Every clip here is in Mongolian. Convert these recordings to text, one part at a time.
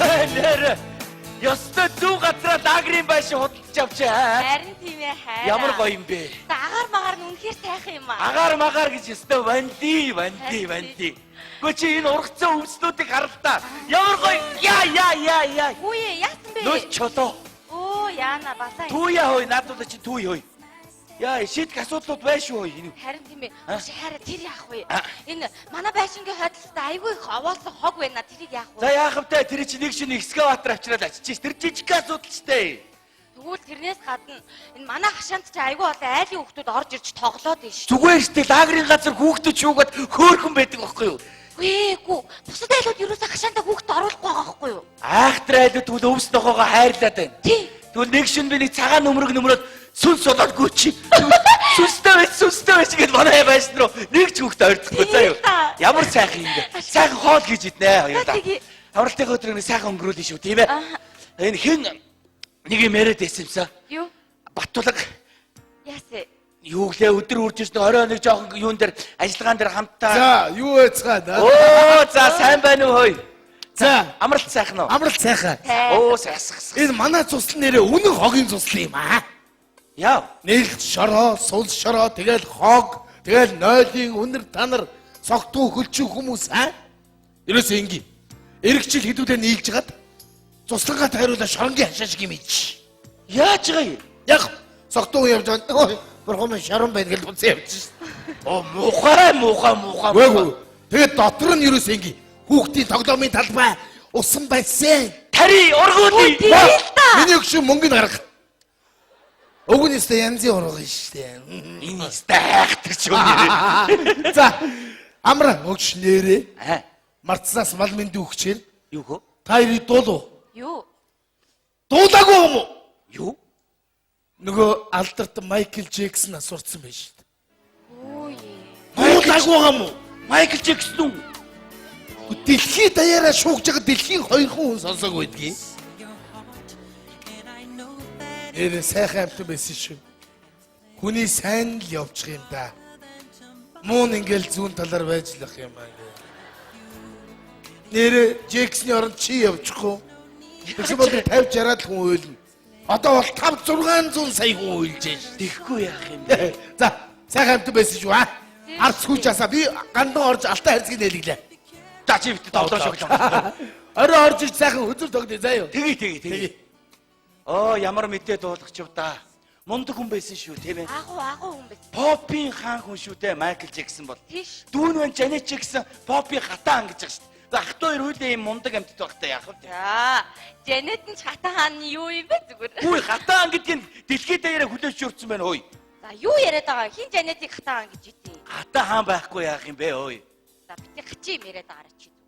Нэр. Ёстой зөв газраа лагерын байшин худалдаж авчаа. Харин тийм ээ хайраа. Ямар гоё юм бэ? За, агаар магаар нь үнэхээр сайхан юм аа. Агаар магаар гэж ёстой ванди, ванди, ванди. Гөө чи энэ ургацсан өвснүүдийг харал та. Ямар гоё. Я я я я. Үгүй яасан бэ? Нөл чолоо. Оо яана балаа. Түүя хөөе, наадуулаа чи түүя хөөе. Яа, шийдэх асуудлууд байна шүү хөөе. Энэ Харин тийм ээ. А? Үгүй хайраа тэр яах вэ? А. Энэ манай байшингийн хойдолтой айгүй их овоолсон хог байна. Тэрийг яах За вэ? яах вэ? Тэр чи нэг шинэ экскаватор авчираад ачиж. Тэр жижиг асуудал ч дээ. Тэгвэл тэрнээс гадна энэ манай хашаанд чи айгүй олон айлын хүүхдүүд орж ирж тоглоод байна шүү. Зүгээр штэ лагерын газар хүүхдүүд шуугаад хөөхөн байдаг байхгүй юу? Үгүй эгүй. Бусад айлууд ерөөсөө хашаандаа хүүхд оруулахгүй байгаа байхгүй юу? Айхтар айлууд тэгвэл өвс нохоогоо хайрлаад байна. Тий. Тэгвэл нэг шин би нэг цагаан нөмрөг нөмрөөд сүнс болоод гүчи. Сүнстэй байж, сүнстэй байж гэдээ манай байшин руу нэг ч хүүхд ойртохгүй заа юу. Тийм та. Ямар сайхан юм бэ? Сайхан хоол хийж иднэ хоёулаа. тэгье. Амралтын өдрийг нэг сайхан өнгөрүүлнэ шүү, тийм ээ. Аа. Энэ хэн нэг юм яриад байсан юмсан. Юу? Батулаг Яасан? юу гэлээ өдөр үрж ирсэн орой нэг жоохон юун дээр ажиллагаан дээр хамтаа. За, юу байцгаана? Оо за сайн байна уу хөөе. За, Амралт сайхан уу? амралт сайхан. Оо сайхан. Энэ манай цуслан нэрээ үнэн хогийн цуслан юм аа. Яа. Нээлт шороо, сул шороо, тэгэл хог, тэгэл нойлын үнэр танар согтуу хөлчүү хүмүүс аа. Ерөөсөө инги. Эрэгчил хэдүүлээ нийлж гад цуслангаа тайруулаа шоронгийн хашаа шиг юм ич. Яаж байгаа юм? Яг согтуу явж байгаа. Ой, бурхан минь шорон байна гэж буцсан явж шин. Оо муухай муухай муухай. Үгүй. Тэгээд дотор нь ерөөсөө инги. Хүүхдийн тоглоомын талбай усан байсан. Тари ургуулъя. Тийм л та. Миний өгшин мөнгөнд гарга. Уг нь өстэй янзын урга штэ. Энэ өстэй хайхтар ч юм нэрээ. За амра өгш нэрээ Аа марцнаас мал мэндийн өгчээр юу хөө? та хоёрыг дуулуу. Юу? Дуулаагүй юм уу? Юу? Нөгөө алдарт Майкл Джексон асуурсан байж штэ. Үгүй. Дуулаагүй юм уу? Майкл Джексон үү? Дэлхий даяараа шуугж байгаа дэлхийн хоёрхан хүн сонсоогүй байдгийг. Нэрээ сайхан амтан байсан шүү. Хүний сайн л явчих юм да. Муун ингээл зүүн талаар байж л ах юм аа. Нэрээ Джексны оронд чи явчихгүй. Тэгсэн бол 50 60 л хүн уйлна. Одоо бол 5 600 сая хүн уйлж байна шүү. Тэхгүй яах юм бэ? За, сайхан амтан байсан шүү аа. Ард сүүж асаа би гандан орж алтай хайрцгийг нээлглээ. За чи бит тоглоо шоглоо. Орой орж ир сайхан хөзөр тогдъё заа юу. Тэгье тэгье тэгье. Оо ямар мэдээ дуулгач юу да. Мундаг хүн байсан шүү тийм ээ. Агуу агуу хүн байсан. Попын хаан хүн шүү дээ Майкл Джексон бол. Тийш. Дүүн байна Жанет Джексон попын хатаан гэж байгаа шүү дээ. За ах トゥ хоёр хөлөө юм мундаг амьтд байхдаа яах вэ? За, Жанет нь ч хатан хаан нь юу юм бэ зүгээр. Үгүй хатаан гэдэг нь дэлхийд даяараа хүлээж өртсөн байна хөөе. За, юу яриад байгаа? Хин Жанетыг хатан хаан гэж үгүй. Хатан хаан байхгүй яах юм бэ ой. За, бити гачи юм яриад байгаарай чи зүгээр.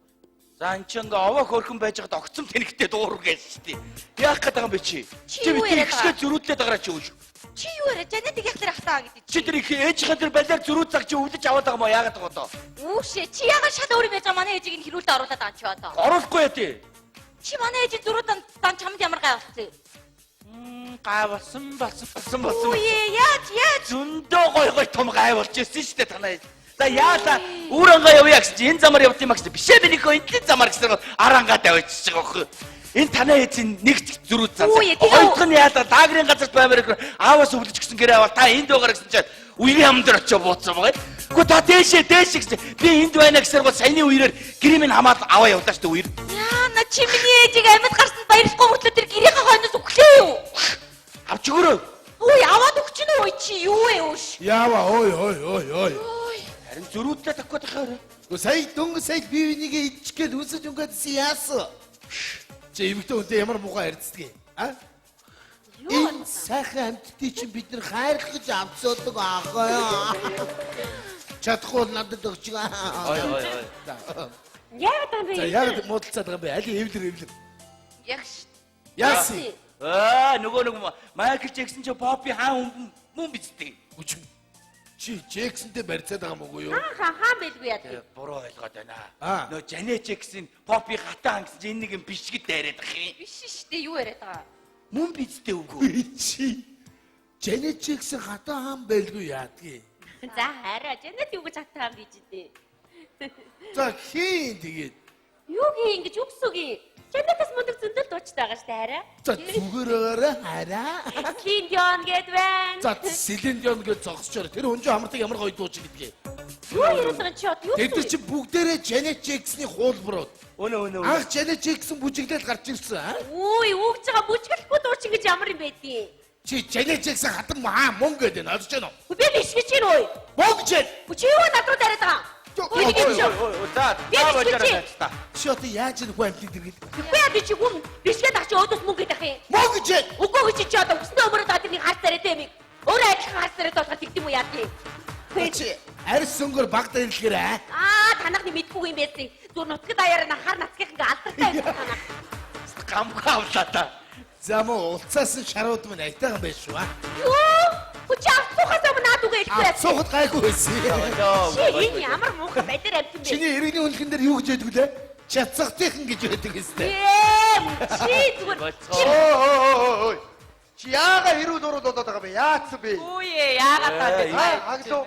За эн чинь ингээ овоо хөрхөн байж байгаад огцом тэнэгтэй дуурах гэж шүү дээ. Яах гээд байгаа юм бэ чи? Чи Чи юу бити яриад ихсгээ байгаа? зөрүүдлээд байгаараа чи үгүй. Чи юу яриа? Жанетыг яг тэр хатан хаан гэдэг Чи тэр их ээжийнхээ тэр балиар зөрүүд цаг чи өвдөж аваад байгаа мó яагаад байгаа одоо? Үүшээ чи яагаад шал өөр юм яаж байгаа? Манай ээжийг нь хэрүүлдэ оруулаад байгаа чи одоо. Оруулахгүй яа тий. Чи манай ээжийг зөрүүд дан чамд ямар гай болсон юм? Гай болсон болсон болсон болсон. Үе яаж яаж? Зөндөө гой гой том гай болж ирсэн шүү дээ танаа ээж. За яалаа үүр ангаа явъя гэсэн чи энэ замаар явд юм а гэсэн. Бишээ минийхөө энэний замаар гэсэн арангаа тавьчихж байгаа байхгүй. Энэ танаа ээжийн нэг ч зөрүүд зан. Үе, тэгээ- Хоёр дахь нь яалаа лагерын газарт баймаар их ааваас өвлөж гисэн гэрээ аваад та энд байгаараа гэсэн чинь үерийн ам дээр очиж бууцсан байгаа. Гэхдээ та дээшээ дээшээ гэсэн. Би энд байна гэсээр гол саяны үерээр гэрээ минь хамаад аваа явлаа шүү дээ үер. Яана чи миний ээжийг амьд гарсанд баярлахгүй мөртлөө тэр гэрийнхээ хойноос өглөө юу? Авч өгөөрэй. Үй аваад өгч нь үй чи юу вэ үүш? Яава ой ой ой ой. Ой. Харин зөрүүдлээ тавих гээд байгаа юм. Гэхдээ сая дөнгөж сая би бинийг идчих гээд үсэж өнгөдсөн яасан? Чи эмэгтэй хүнтэй ямар муухай харьцдаг юм? А? Юу Энэ сайхан амьтдыг чинь бид нар хайрлах гэж авцаадаг аахгүй юу? Чадахгүй бол надад өгч. Ой ой ой. Яагаад юм бэ? За яг муудалцаад байгаа юм бэ? Аль эвлэр эвлэр. Яг ш. Яасан? Аа нөгөө нэг Майкл Джексон чи Поппи хаан хүн мөн биз дээ. Үгүй. Чи Джексонтэй барьцаад байгаа юм уу юу? Хаан хаан байлгүй яа. Тэгээ буруу ойлгоод байна. Аа. Нөгөө Жанет Джексон Поппи хатаан гэсэн чинь энэ нэг юм биш гэд дайраад ах юм. Биш штэ юу яриад байгаа? Мөн биз дээ үгүй. Чи Жанет Джексон хатан хаан байлгүй яадгийг. За хараа Жанет юу гэж хатан хаан бийж дээ. За хийн тэгээд Юу гийн ингэж юу гэсэн үг юм? Жанетаас мундаг зөндөл дуучтай байгаа штэ хараа. За зүгээр байгаарай хараа. Селин Дион гэд байна. За Селин Дион гэж зогсчоор тэр хүнжин хамрдаг ямар гоё дуучин гэдгээ. Юу яриад байгаа чи одоо юу? Тэд нар чи бүгдээрээ Жанет Джексоны хуулбарууд. Үнэ үнэ үнэ. Анх Жанет Джексон бүжиглэл гарч ирсэн аа. Үгүй үгж байгаа бүжгэлэхгүй дуучин гэж ямар юм байдیں۔ Чи Жанет Джексон хатан хаа мөнгө гэдэг нь ойлгож байна уу? Би биш гэж чинь ой. Мөнгө гэж. Чи юу над руу дараад байгаа? Ой, Ой, Ой, ой, ой, за Би за биш болоорой гэж. та. Чи одоо яаж энэ хүн амьтыг дэргэл? Тэгэхгүй яа би чи хүн бишгээд ах чи өөдөөс мөнгө гэдэг юм. Мөнгө гэж. Үгүй гэж чи одоо өснөө өмөрөд одоо нэг харц тариад юм. Өөрөө адилхан харц тариад болохоор тэгдэм үү яа тийм. Чи арьс өнгөр баг дэрэлгээр аа. Аа танах нэг мэдгүй юм байсан. Зүр нутгад аяараа на хар нацгийнх ингээ алдартай байсан танах. Гамгүй авлаа та. За мó улцаас нь шарууд минь айтайхан байж шүү аа. Юу? Хүч авцуухаас өмнө наад үгээ хэлэхгүй яа. Цуухад гайгүй байсан. Чи энэ ямар муухай балер амт юм бэ? Чиний иргэний үнэлгэн дээр юу гэж байдаг вүлээ? Чацгатынхан гэж байдаг өстэй. Ээ, чи зүгээр. Болцгоо. Ой ой ой. Чи яага хэрүүл урууд болоод байгаа бэ? Яатсан бэ? Үгүй яагаад таа бэ? Аа хаглуу.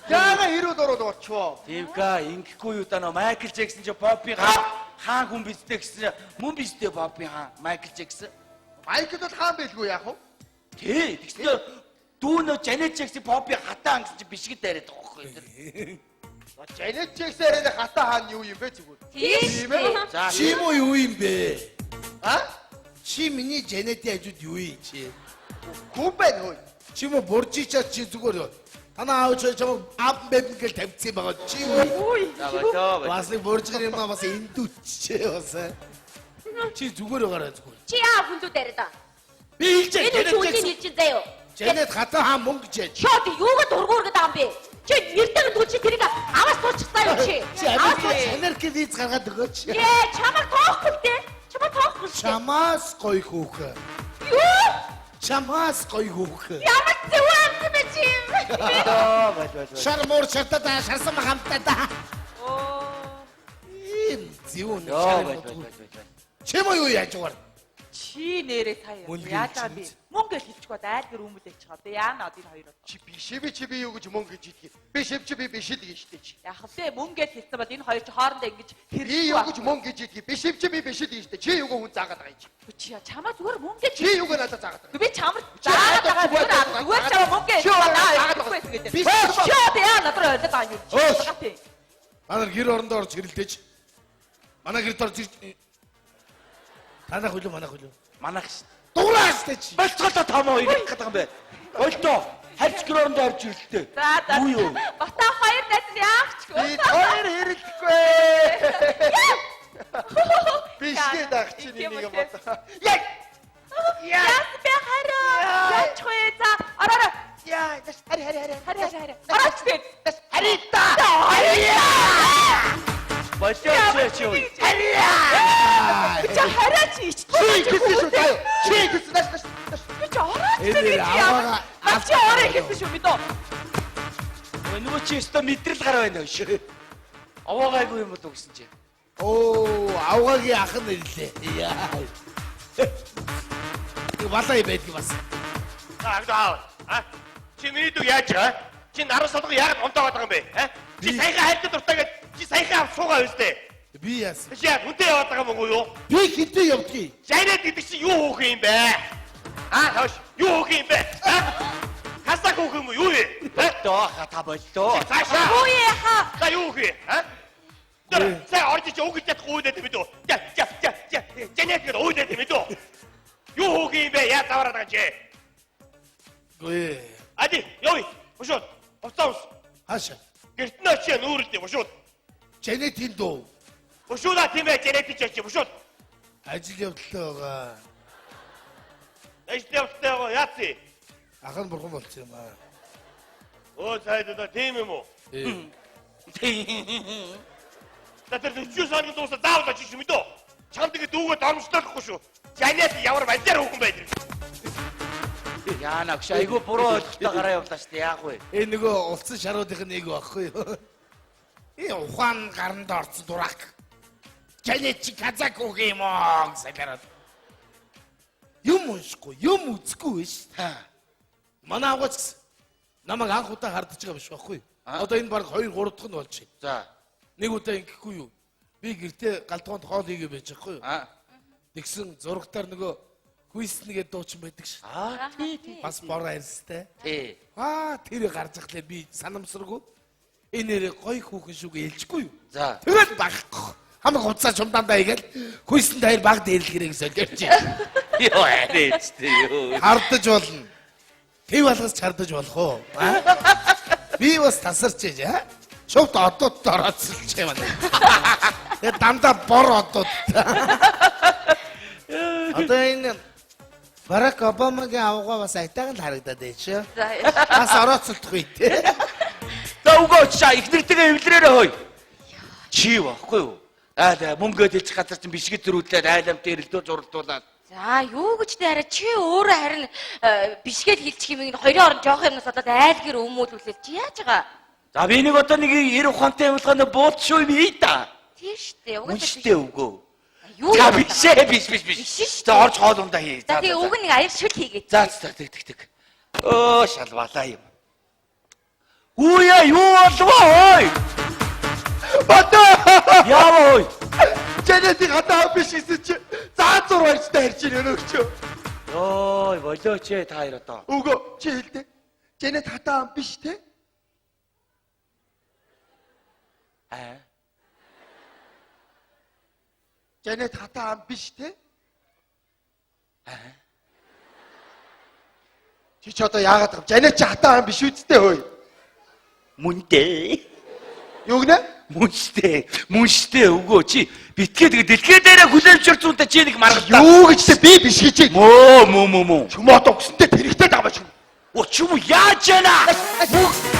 Яага хэрүүл урууд болчихвоо. Тивка ингэхгүй юу да нөө Майкл Джексон чи Поппи хаан хүн биздээ гэсэн чи мөн биздээ Поппи хаан Майкл Джексон. Майкл бол хаан байлгүй яах вэ? Тий тэгсэн дүү нөө Жанет Джексон Поппи хатаан гэсэн чи бишгэд дайраад байгаа байхгүй тэр. Жанет Джексон арай хатаа хаан юу юм бэ зүгээр? Тийм ээ. За Чи мó юу юм бэ? А? Чи миний Жанетийн хажууд юу юм чи? Хүн байна хөөе. Чи мó буржичаа чи зүгээр танаа аав чи чамайг ав бэб гэж тавьчихсан байгаа чи юу? За болоо. Бас нэг буржгар юм аа бас эндүүччээ бас. Чи зүгээр байгаарай зүгээр. Чи яа хүндүүд яриад байгаа? Би хэлж Энэ Жанет чи үнийг Джексон. хэлж чинь заяо. Жанет хатаа хаан мөнгө гэж. Чи одоо юугаа дургуур гэдэг юм бэ? Чи нэртэйг дүү чи тэрийг аваас туучсан юм чи. Чи Аваас Америк туучих. Америк виз гаргаад өгөөч. Ээ, чамайг тоохгүй л дээ. Чамайг тоохгүй шүү. Чамаас гоё хүүхэн. Юу? Чамаас гоё хүүхэн. Ямар зөв амт бэ чи? Болоо бол бол бол. Шар муур шартаа шарсан хамтаа да. Оо. Ийм зөв нэг Йоо шар бол муу. бол бол бол. Чи мó юу яаж угаар? Чи нэрээ сая Мөнгө яаж байгаа хэлчихнэ. би? Мөнгө хэлчих бод айл гэр өмөлөж байгаа. Одоо яана одоо энэ хоёр одоо. Чи биш би чи би юу гэж мөнгө гэж идэх. Биш чи би биш л гэж штэ чи. Яг вэ мөнгө хэлсэн бол энэ хоёр чи хоорондоо ингэж Би юу гэж мөнгө гэж идэх. Биш чи би биш л гэж штэ. Чи юугаа хүн заагаад байгаа юм чи. Чи чамаа зүгээр мөнгө Чи юугаа надад заагаад байгаа. Би чамар заагаад байгаа зүгээр зүгээр чамаа мөнгө Чи хэлсэн заагаад аа байгаа. гэдэг. Би Чи одоо яа надад ойлгоод байгаа юм чи. Өөш. Байгаа тийм. Та нар гэр орондоо орж хэрэлдэж. Манай гэрт орж ирж. Танах хөлөө манах хөлөө. Манайх шүү. Дуурай штэ чи. Болцголоо томоо ирэх гэдэг юм бэ. Болдоо. Харьц гэр орондоо орж ирэлтэй. За за. Юу юу? Бата хоёр найз нь яах ч Би гүй. хоёр хэрэлдэхгүй. Биш гээд ах чи нэг юм одоо. Яг. Яас бэ хараа. Яач вэ? За ороо. Яа, хари хари хари. Хари хари хари. Орооч тэгээд. Хари та. Болоо чи юу? Чи хараа чи ичдэг. Чи гэсэн шүү заяа. Чи гэсэн нааш нааш. Би чи орооч Энэ тэгээд чи аваагаа ямар. Чи ороо гэсэн шүү мэдөө. Нөгөө чи өстө мэдрэл гар байна өө. Овоогайгүй юм болов гэсэн чи. Оо, авгагийн ах нь ирлээ. Яа. Тэг балай байдаг бас. Аа аа. Чи миний дүү яаж байгаа? Чи наран солго яагаад унтаагаад байгаа юм бэ? Аа? Чи саяхан хайртай дуртай гээд чи саяхан ав суугаа өстэй. Би яасан? Чи яа хүнтэй яваад байгаа юм уу юу? Би хинтээ явдгийг. Жанет гэдэг чи юу хөөх юм бэ? Аа хоош юу хөөх юм бэ? Аа? Хасаг хөөх юм уу юу вэ? Аа? Болдоо ха та болдоо. Цаашаа. Үгүй яха. За юу хөөх юм? Аа? Тэр сая орж ич өгч чадахгүй үүдээ тийм үү? За за за за Жанет гэдэг үүдээ тийм үү? Юу хөөх юм бэ? Яа заваараад байгаа чи? Гүй. Ади, явъя. Бушууд. Хувцас ус. Хаашаа. Гэрт нь очие нүүрэлдээ бушууд. Жанетийн дүү. Бушуудаа тийм ээ Жанет чи очие бушууд. Ажил явдалтай байгаа. Ажил явдалтай байгаа яатси. Ах нь бурхан болцсон юм аа. Өө сайд одоо тийм юм уу? Ээ. За тэр 49 хоногийн дуусаа заавал очиж шүү мэдөө. Чамд ингэ дүүгээ дормжлохгүй шүү. Жанет ямар балиар хүүхэн байдаг. Яана гэж айгүй буруу ойлголттой гараа явлаа шүү дээ. Яах вэ? Энэ нөгөө улсын шаруулынх нь нэг байхгүй юу? Ээ ухаан гаранд орсон дурак. Жанет чи казак үг юм уу гэсэн гараад. Юм уншихгүй, юм үзэхгүй биш. Манай авгаач гэсэн. Намайг анх удаа хардж байгаа биш байхгүй юу? Одоо энэ баг 2 3 дахь нь болж байна. За. Нэг удаа ингэхгүй юу? Би гэртээ галдгоонд хоол хийгээ байж байхгүй юу? Аа. Тэгсэн зурагтаар нөгөө Хүйсэн гэдэг дуучин байдаг шин. Аа тий тий. Бас бор арьстай. Тий. Аа тэр гарч ахлаа би санамсаргүй. Энэ нэрээ гоё хүүхэн шүүгээ хэлчихгүй юу? За. Тэгэл багхгүй. Хамаг хуцаа чумдаандаа игээл Хүйсэн таяр баг дээрлэгэрээ гэж солиорч. Йоо арай ч тий юу. Хардаж болно. Тэв алгас чардаж болох уу? Аа? Би бас тасарч ээж аа. Шувт одууд орооцолч юм байна. Тэгээ дандаа бор одууд. Одоо энэ Барак Обамагийн авгаа бас айтайхан л харагдаад байж шүү. За. Бас орооцолдохгүй тий. За өгөө чаа ихнэртэйгээ эвлэрээрээ хой. Чи байхгүй юу? Аа мөнгөө дэлчих газар чинь бишгэд зөрүүдлээд айл амт эрэлдүү зурлдуулаад. За юу гэж тэ арай чи өөрөө харин бишгээл хилчих юм энэ хоёрын орон жоох юмнаас болоод айл гэр өмүүлүүлэл чи яаж байгаа? За би нэг одоо нэг 90 ухаантай юмлгааны буулт шүү юм ий та. Тийм штэ. Мөн Угаасаа штэ өгөө. Юу За юм биш ээ биш биш биш. Биш шүү За орж хоол ундаа хий. За тэгээ үг нэг аяг шүл хийгээ. За за тэг тэг тэг. Өө шалвалаа юм. Үе юу болов ой? Бата! Яава ой. Жанетыг хатаа биш гэсэн чи заа зур барьцтай харж ийн өнөөгч. Ой болооч ээ та хоёр одоо. Өгөө чи хэлдэ. Жанет хатаа биш те? Аа. Жанет хатаа биш те? Чи ч одоо яагаад байгаа юм? Жанет чи хатаа биш үсттэй хөөе. Мөнтэй. Юу гинэ? Мөн штэ. Мөн штэ өгөө чи битгээ тэгээ дэлхээ дээрээ хүлээмжшэр зүүнтэй чи нэг маргалдаа. Юу гэж те би биш гэж. Мөө мөө мөө мөө. Чүм одоо өгсөнтэй тэрэгтэй байгаа юм. Оо чүм яаж яана? Мөн